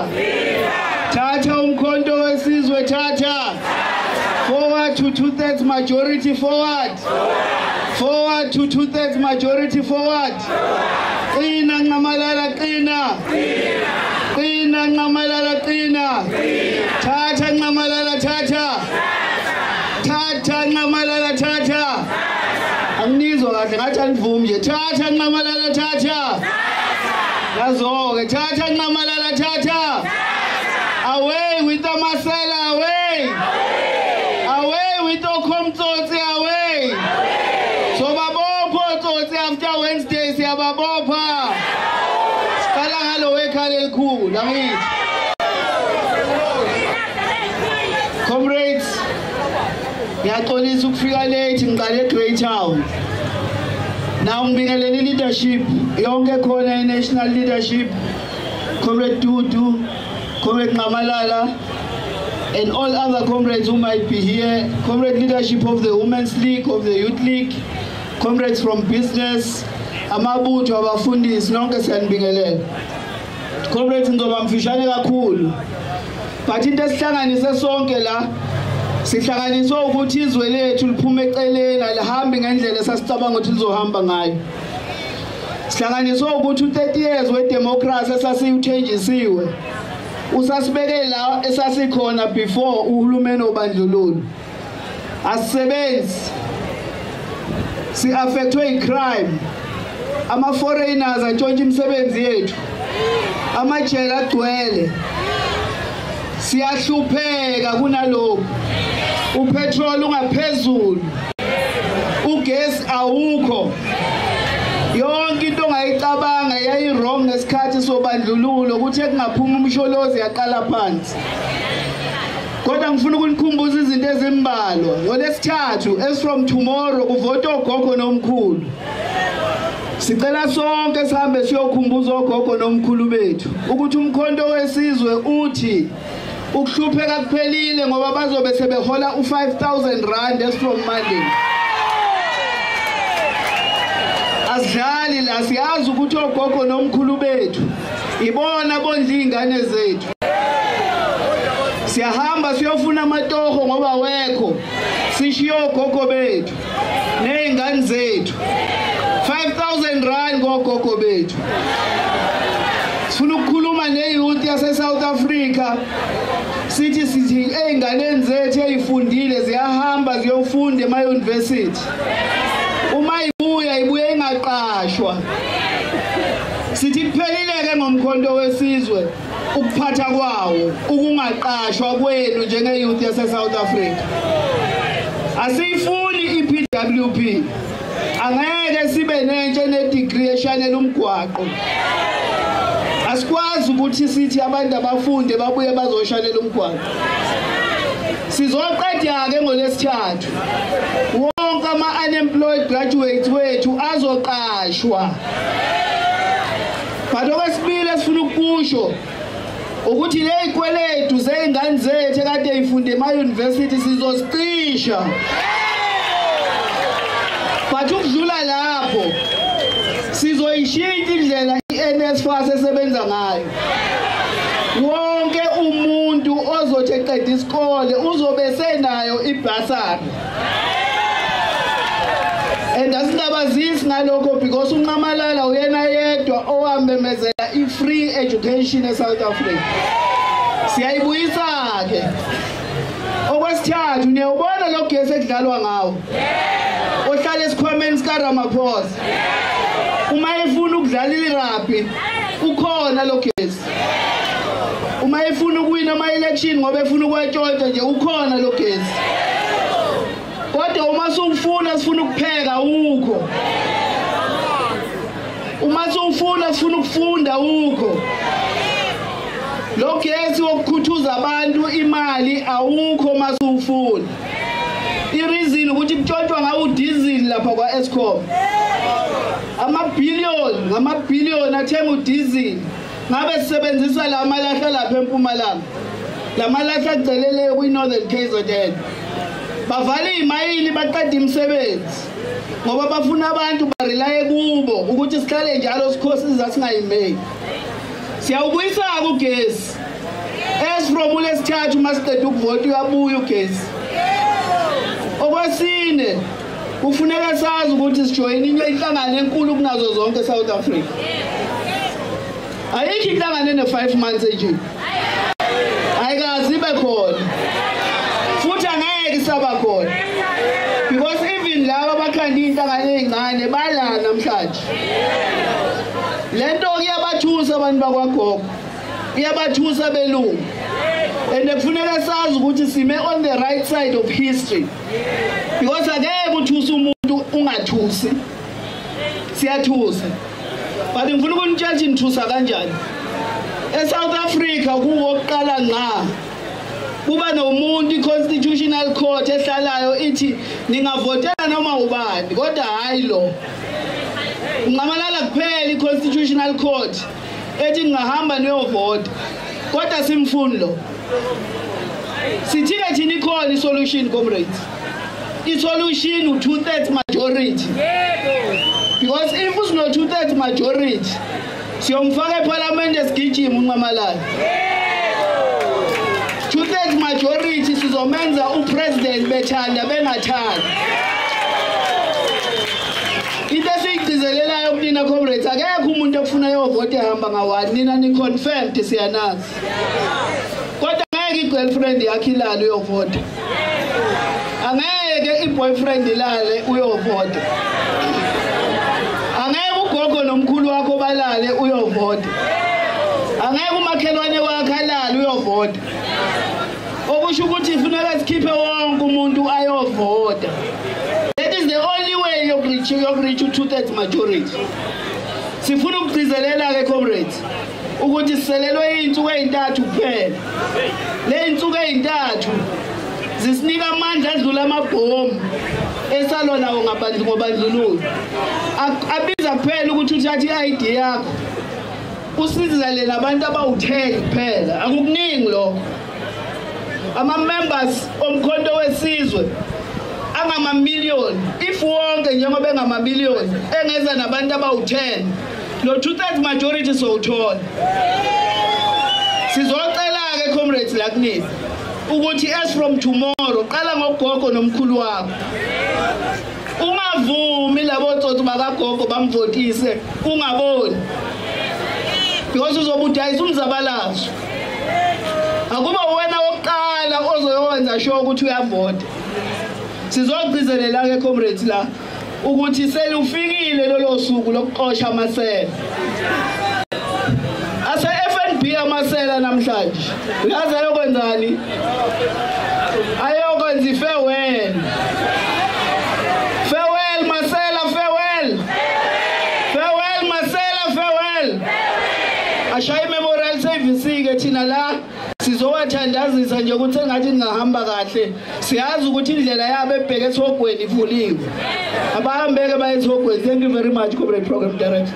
thatha. Thatha umkhonto wesizwe, thatha. Forward to 2/3 majority, forward. Forward to 2/3 majority, forward. Qina Nxamalala, qina. Qina Nxamalala, qina. Thatha Nxamalala, thatha. Thatha Nxamalala, thatha. Anginizwa kahle, ngathi anivumi nje. Thatha Nxamalala, thatha. Nazo-ke, thatha Nxamalala, thatha. Away with the Masela, away. Away with Okhomtsotsi, away. Sobabopha otsotsi after Wednesday, siyababopha. Siqala ngalo wekhala elikhulu, angithi. Comrades, ngiyaxolisa ukufika late, ngiqale eGreytown. Now ngibingelele leadership yonke khona, i-national leadership, Comrade Dudu, Comrade Nxamalala, and all other comrades who might be here, comrade leadership of the Women's League, of the Youth League, comrades from business, amabutho abafundisi, nonke siyanibingelela. Comrades, ngizoba mfishane kakhulu, but into esihlanganise sonke la, sihlanganiswe ukuthi izwe lethu liphume eceleni, alihambi ngendlela esasicabanga ukuthi lizohamba ngayo. Sihlanganiswe ukuthi u-30 years wedemocracy esasiyuthenjisiwe usasibeke la esasikhona before uhulumeni obandlululo. Asisebenzi, si-affectwe i-crime, ama-foreigners antshontsha imisebenzi yethu, amajele agcwele, siyahlupheka kunalokhu, upetrol ungaphezulu, ugesi awukho. Yonke into ongayicabanga yayi-wrong ngesikhathi sobandlululo, ukuthi kungaphuma umsholozi yaqala phansi. Kodwa ngifuna ukunikhumbuza izinto ezimbalwa. NgoLwesithathu, as from tomorrow, kuvota ogogo nomkhulu. Sicela sonke sihambe siyokhumbuza ogogo nomkhulu bethu ukuthi umkhonto wesizwe uthi ukuhlupheka kuphelile, ngoba bazobe sebehola u-5000 rand as from Monday. Asidlali la, siyazi ukuthi ogogo nomkhulu bethu ibona bondla iy'ngane zethu. Siyahamba siyofuna amatoho ngoba wekho, sishiye ogogo bethu ney'ngane zethu. 5000 rand ngogogo bethu. Sifuna ukukhuluma ne-youth yase-South Africa, sithi ey'nganeni zethu ey'fundile ziyahamba ziyofunda ema-university, uma ibuya ibuye ingaqashwa. Sithi kuphelile-ke ngomkhonto wesizwe ukuphatha kwawo, ukungaqashwa kwenu njenge-youth yase-South Africa. Asiyifuni i-PWP, angeke sibe nentsha ene-degree eshanela umgwaqo. Asikwazi ukuthi sithi abantu abafunde babuye bazoshanela umgwaqo. Sizoqeda-ke ngoLwesithathu, wonke ama-unemployed graduates wethu azoqashwa. But okwesibili esifuna ukukusho ukuthi le y'kweletu zey'ngane zethu ekade y'funde ema-university sizozicisha. But ukudlula lapho, sizoyishintsha indlela i-NSFAS esebenza ngayo. Wonke umuntu ozothi eqeda isikole uzobe senayo ibhasari. And asingabazisi ngalokho, because uNxamalala uyena yedwa owamemezela i-free education e-South Africa. Siyayibuyisa-ke. Okwesithathu, niyawubona lo gesi ekudlalwa ngawo ohlala esikhwameni sikaRamaphosa. Uma efuna ukudlala irugby, ukhona lo gesi. Uma efuna ukuwina ama-election ngoba efuna ukwetshontsha nje, ukhona lo gesi. Kodwa uma sufuna sifuna ukupheka, ukho. Uma sufuna sifuna ukufunda, ukho. Lo gesi wokukhuthuza abantu imali awukho masufuna. I-reason ukuthi kutshontshwa ngawo udiesel lapha kwa-Eskom. Amabhiliyoni ngamabhiliyoni athenga udiesel. Ngabe sisebenzisa la malahla lapha eMpumalanga, la malahla agcelele kwi-Northern KZN. Bavala iy'mayini baqeda imisebenzi ngoba bafuna abantu barelaye kubo ukuthi sihlale njalo sikhosisa singayimeli. Siyawubuyisa-ke ugesi. Okwesithathu, masiqeda ukuvota uyabuya ugesi. Okwesine, kufuneka sazi ukuthi sijoyine into inhlangano enkulu kunazo zonke eSouth Africa. Ayikho inhlangano ene 5 months nje. Ayikaze ibe khona. Futhi angeke isaba khona. Because even laba abakhanda inhlangano ezincane bala namhlanje. Lento iyabathusa abantu bakwagogo. Iyabathusa belungu. And kufuneka sazi ukuthi sime on the right side of history. Because akeke uthusa umuntu ungathusi. Siyathusa. But ngifuna ukunitshela ukuthi nithusa kanjani. ESouth Africa kuwokuqala ngqa kuba nomuntu iConstitutional Court ehlalayo ithi ningavotela noma ubani kodwa hayi lo. Unqamalala kuphela iConstitutional Court ethi ngahamba niyovota kodwa simfuni lo. Sithike thina ikhona isolution, comrades. I-solution u2/3 majority. Because if usino 2/3 majority siyomfaka eParliament esigijima uNqamalala. 2/3 majority sizomenza upresident bethanda bengathandi. Into esiyigcizelelayo kunina comrades, akekho umuntu ofuna yovota ehamba nga1, nina ni confirmed siyanazi. Kodwa angeke i-girlfriend yakhe ilale uyovota. Angeke i-boyfriend ilale uyovota. Angeke ugogo nomkhulu wakho balale uyovota. Angeke umakhelwane wakhe alale uyovota. Okusho ukuthi kufuneka sikhiphe wonke umuntu ayovota. That is the only way yokureach 2/3 majority. Sifuna ukugcizelela ke comrades ukuthi siselelwe izinsuku ezintathu kuphela. Le insuku ezintathu zisinika amandla adlula amabhomu esalwa nawo ngaphandle ngobandlululo. Abiza kuphela ukuthi uthathe i-ID yakho usizale nabantu abawu10 kuphela. Akukuningi lokho. Ama members omkhonto wesizwe angamamillion, if wonke njengoba engamamillion engeza nabantu abawu10, lo 2/3 majority sowuthola. Sizocela ke comrades la kunini ukuthi as from tomorrow qala ngogogo nomkhulu wakho. Ungavumi labo tsotsi bakagogo bamvotise ungaboni. Because uzobudayisa umzabalazo. Akuba wena wokuqala ozoyenza sure ukuthi uyavota. Sizogcizelela ke comrades la ukuthi selufikile lolo suku lokuxosha amasela. Ase FNB amasela namhlanje. Uyazi ayokwenzani? Ayokwenza farewell. Farewell masela, farewell. Farewell masela, farewell. Ashaye memorial service ke thina la sizowathandazisa nje ukuthi engathi ningahamba kahle. Siyazi ukuthi indlela yabo ebheke esihogweni ivuliwe. Abahambeke baye esihogweni. Thank you very much, Comrade Program Director.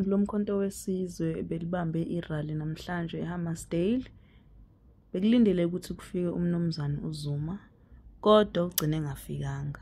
Lomkhonto wesizwe belibambe irally namhlanje eHammarsdale. Bekulindele ukuthi kufike umnumzane uZuma kodwa ugcine engafikanga.